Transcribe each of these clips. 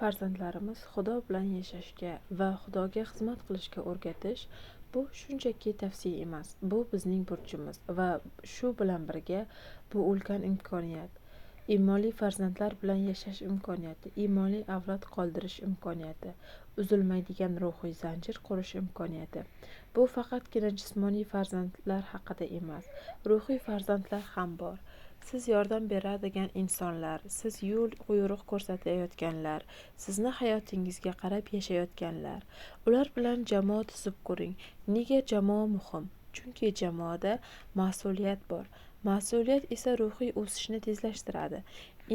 Farzandlarimiz Xudo bilan yashashga va Xudoga xizmat qilishga o'rgatish bu shunchaki tavsiya emas, bu bizning burchimiz va shu bilan birga bu ulkan imkoniyat. Iymonli farzandlar bilan yashash imkoniyati, iymonli avlod qoldirish imkoniyati, uzilmaydigan ruhiy zanjir qurish imkoniyati. Bu faqatgina jismoniy farzandlar haqida emas, ruhiy farzandlar ham bor. Siz yordam beradigan insonlar, siz yo'l quyruq ko'rsatayotganlar, sizni hayotingizga qarab yashayotganlar. Ular bilan jamoa tuzib ko'ring. Nega jamoa muhim? Chunki jamoada mas'uliyat bor. Mas'uliyat esa ruhiy o'sishni tezlashtiradi.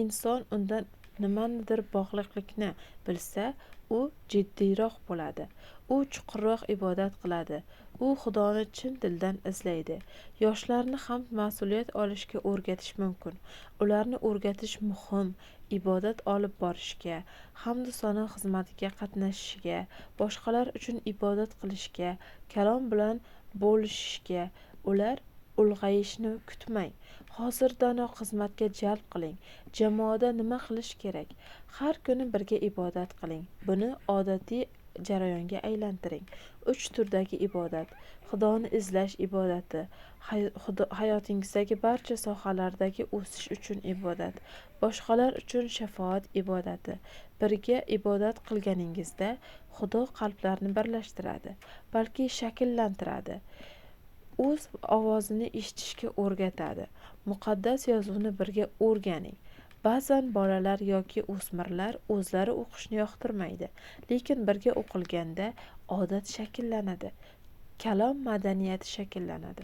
Inson undan nimanidir bog'liqlikni bilsa, u jiddiyroq bo'ladi. U chuqurroq ibodat qiladi. U Xudoni chin dildan izlaydi. Yoshlarni ham mas'uliyat olishga o'rgatish mumkin. Ularni o'rgatish muhim. Ibodat olib borishga, hamdu sano xizmatiga qatnashishga, boshqalar uchun ibodat qilishga, kalom bilan bo'lishishga. Ular ulg'ayishni kutmang. Hozirdanoq xizmatga jalb qiling. Jamoada nima qilish kerak? Har kuni birga ibodat qiling. Buni odatiy jarayonga aylantiring. 3 turdagi ibodat: Xudoni izlash ibodati, hayotingizdagi barcha sohalardagi o'sish uchun ibodat, boshqalar uchun shafoat ibodati. Birga ibodat qilganingizda Xudo qalblarni birlashtiradi, balki shakllantiradi. O'z ovozini eshitishga o'rgatadi. Muqaddas yozuvni birga o'rganing. Ba'zan bolalar yoki o'smirlar o'zlari o'qishni yoqtirmaydi, lekin birga o'qilganda odat shakllanadi, kalom madaniyati shakllanadi,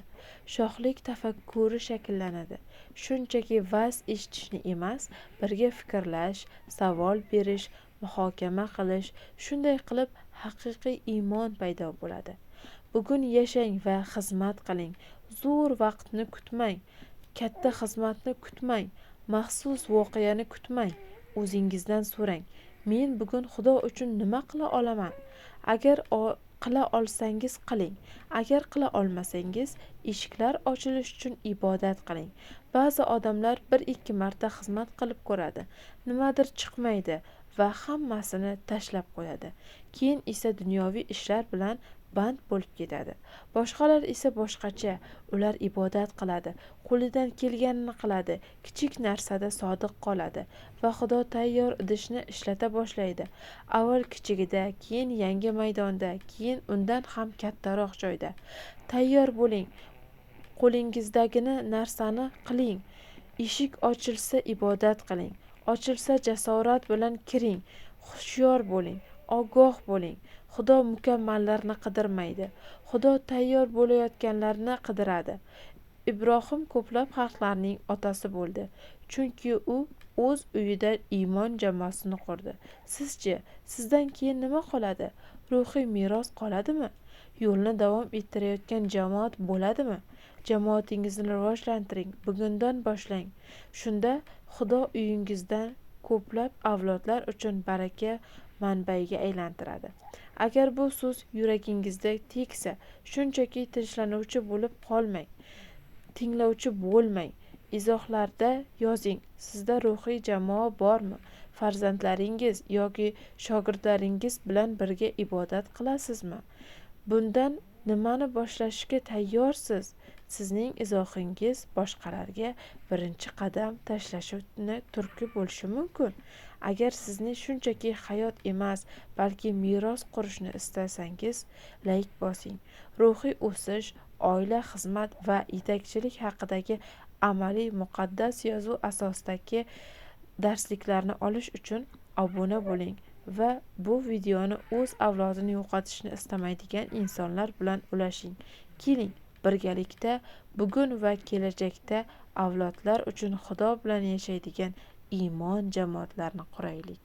shohlik tafakkuri shakllanadi. Shunchaki va'z eshitishni emas, birga fikrlash, savol berish, muhokama qilish, shunday qilib haqiqiy iymon paydo bo'ladi. Bugun yashang va xizmat qiling. Zo'r vaqtni kutmang, katta xizmatni kutmang, maxsus voqeani kutmang. O'zingizdan so'rang: men bugun Xudo uchun nima qila olaman? Agar qila olsangiz qiling. Agar qila olmasangiz, eshiklar ochilishi uchun ibodat qiling. Ba'zi odamlar 1-2 marta xizmat qilib ko'radi, nimadir chiqmaydi va hammasini tashlab qo'yadi. Keyin esa dunyoviy ishlar bilan band bo'lib ketadi. Boshqalar esa boshqacha. Ular ibodat qiladi, qo'lidan kelganini qiladi, kichik narsada sodiq qoladi va Xudo tayyor idishni ishlata boshlaydi. Avval kichigida, keyin yangi maydonda, keyin undan ham kattaroq joyda. Tayyor bo'ling. Qo'lingizdagini narsani qiling. Eshik ochilsa ibodat qiling. Ochilsa jasorat bilan kiring. Hushyor bo'ling, ogoh bo'ling. Xudo mukammallarni qidirmaydi. Xudo tayyor bo'layotganlarni qidiradi. Ibrohim ko'plab xalqlarning otasi bo'ldi, chunki u o'z uyida iymon jamoasini qurdi. Sizchi, sizdan keyin nima qoladi? Ruhiy meros qoladimi? Yo'lni davom ettirayotgan jamoat bo'ladimi? Jamoatingizni rivojlantiring, bugundan boshlang. Shunda Xudo uyingizdan ko'plab avlodlar uchun baraka manbaiga aylantiradi. Agar bu so'z yuragingizda tegsa, shunchaki tinchlanuvchi bo'lib qolmang, tinglovchi bo'lmang. Izohlarda yozing: sizda ruhiy jamoa bormi? Farzandlaringiz yoki shogirdlaringiz bilan birga ibodat qilasizmi? Bundan nimani boshlashga tayyorsiz? Sizning izohingiz boshqalarga birinchi qadam tashlashni turtki bo'lishi mumkin. Agar sizni shunchaki hayot emas, balki meros qurishni istasangiz, layk bosing. Ruhiy o'sish, oila, xizmat va yetakchilik haqidagi amaliy muqaddas yozuv asosidagi darsliklarni olish uchun obuna bo'ling va bu videoni o'z avlodini yo'qotishni istamaydigan insonlar bilan ulashing. Keling, birgalikda bugun va kelajakda avlodlar uchun Xudo bilan yashaydigan iymon jamoatlarini quraylik.